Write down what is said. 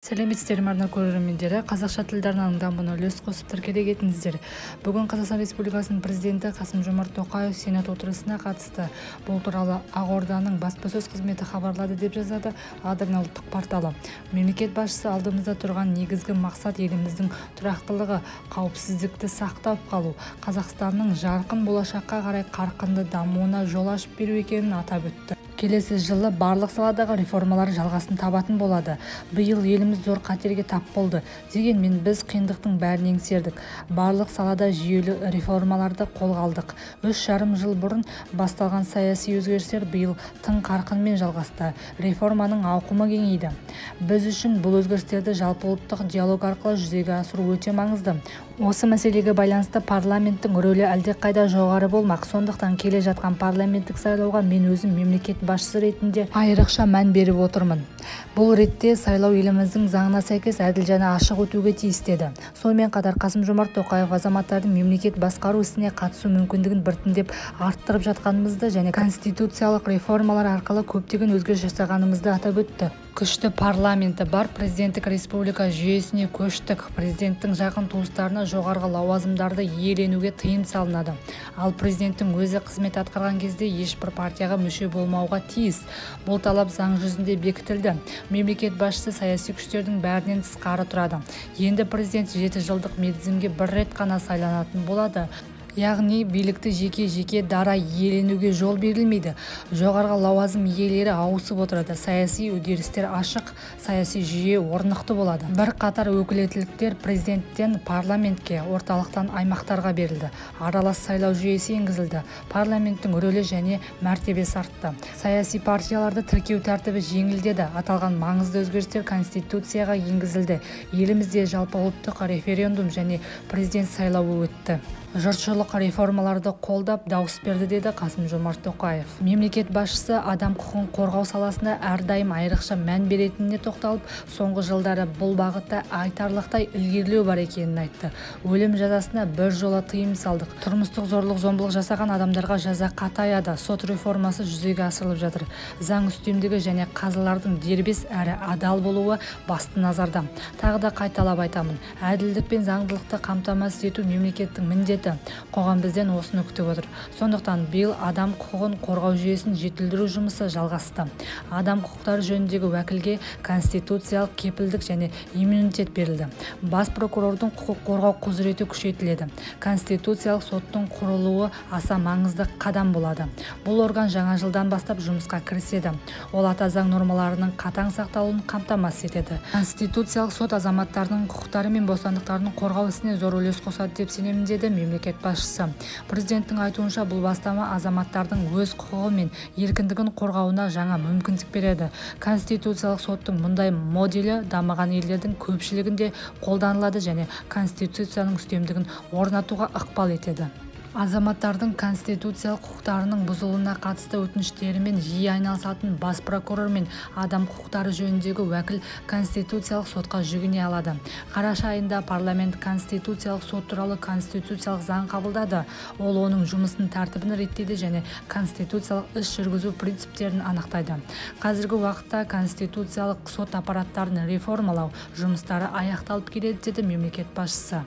Сәлеметсіздер ме, арна көрермендері! Қазақша тілді арнаның дамуына үлес қосып, тіркеле кетіңіздер. Бүгін Қазақстан Республикасының Президенті Қасым-Жомарт Тоқаев Сенат отырысына қатысты. Бұл туралы Ақорданың баспасөз қызметі хабарлады, деп жазады Адырна ұлттық порталы. Мемлекет басшысы алдымызда тұрған негізгі мақсат еліміздің тұрақтылығы, қауіпсіздікті сақтап қалу, Қазақстанның жарқын болашаққа қарай қарқынды дамуына жол ашып беру екенін атап өтті. Келесі жылы барлық саладағы реформалар жалғасын табатын болады. Биыл еліміз зор қатерге тап болды. Дегенмен біз қиындықтың бәрін еңсердік. Барлық салада жүйелі реформаларды қолға алдық. 3,5 жыл бұрын басталған саяси өзгерістер биыл тың қарқынмен жалғасты. Реформаның ауқымы кеңейді. Біз үшін бұл өзгерістерді жалпыұлттық диалог арқылы жүзеге асыру өте маңызды. Осы мәселеге байланысты парламенттің рөлі әлдеқайда жоғары болмақ. Сондықтан келе жатқан парламенттік сайлауға мен өзім мемлекет басшысы ретінде айрықша мән беріп отырмын. Бұл ретте сайлау еліміздің заңына сәйкес, әділ және ашық өтуге тиіс, деді. Сонымен қатар Қасым-Жомарт Тоқаев азаматтардың мемлекет басқару ісіне қатысу мүмкіндігін біртіндеп арттырып жатқанымызды және конституциялық реформалар арқылы көптеген өзгеріс жасағанымызды атап өтті. Күшті парламенті бар президенттік республика жүйесіне көштік. Президенттің жақын туыстарына жоғарғы лауазымдарды иеленуге тыйым салынады. Ал президенттің өзі қызмет атқарған кезде ешбір партияға мүше болмауға тиіс. Бұл талап заң жүзінде бекітілді. Мемлекет басшысы саяси күштердің бәрінен тысқары тұрады. Енді президент 7 жылдық мерзімге бір рет қана сайланатын болады. Яғни билікті жеке-жеке дара иеленуге жол берілмейді. Жоғарғы лауазым иелері ауысып отырады. Саяси үдерістер ашық, саяси жүйе орнықты болады. Бірқатар өкілеттіктер президенттен парламентке, орталықтан аймақтарға берілді. Аралас сайлау жүйесі енгізілді. Парламенттің рөлі және мәртебесі артты. Саяси партияларды тіркеу тәртібі жеңілдеді. Аталған маңызды өзгерістер Конституцияға енгізілді. Елімізде жалпыұлттық референдум және президент сайлауы өтті. Жұртшылық реформаларды қолдап дауыс берді, деді Қасым-Жомарт Тоқаев. Мемлекет басшысы адам құқығын қорғау саласына әрдайым айрықша мән беретініне тоқталып, соңғы жылдары бұл бағытта айтарлықтай ілгерілеу бар екенін айтты. Өлім жазасына біржола тыйым салдық. Тұрмыстық зорлық-зомбылық жасаған адамдарға жаза қатаяды. Сот реформасы жүзеге асырылып жатыр. Заң үстемдігі және қазылардың дербес әрі адал болуы басты назарда. Тағы да қайталап айтамын, әділдік пен заңдылықты қамтамасыз ету мемлекеттің міндеті. Қоғам бізден осыны күтіп отыр. Сондықтан биыл адам құқығын қорғау жүйесін жетілдіру жұмысы жалғасты. Адам құқықтары жөніндегі уәкілге конституциялық кепілдік және иммунитет берілді. Бас прокурордың құқық қорғау құзыреті күшейтіледі. Конституциялық соттың құрылуы аса маңызды қадам болады. Бұл орган жаңа жылдан бастап жұмысқа кіріседі. Ол Ата Заң нормаларының қатаң сақталуын қамтамасыз етеді. Конституциялық сот азаматтардың құқықтары мен бостандықтарын қорғау ісіне зор үлес қосады деп сенемін, деді мемлекет басшысы. Президенттің айтуынша, бұл бастама азаматтардың өз құқығы мен еркіндігін қорғауына жаңа мүмкіндік береді. Конституциялық соттың мұндай моделі дамыған елдердің көпшілігінде қолданылады және Конституцияның үстемдігін орнатуға ықпал етеді. Азаматтардың конституциялық құқықтарының бұзылуына қатысты өтініштерімен жиі айналысатын бас прокурор мен адам құқықтары жөніндегі уәкіл Конституциялық сотқа жүгіне алады. Қараша айында парламент Конституциялық сот туралы конституциялық заң қабылдады. Ол оның жұмысының тәртібін реттейді және конституциялық іс жүргізу принциптерін анықтайды. Қазіргі уақытта Конституциялық сот аппараттарын реформалау жұмыстары аяқталып келеді, деді мемлекет басшысы.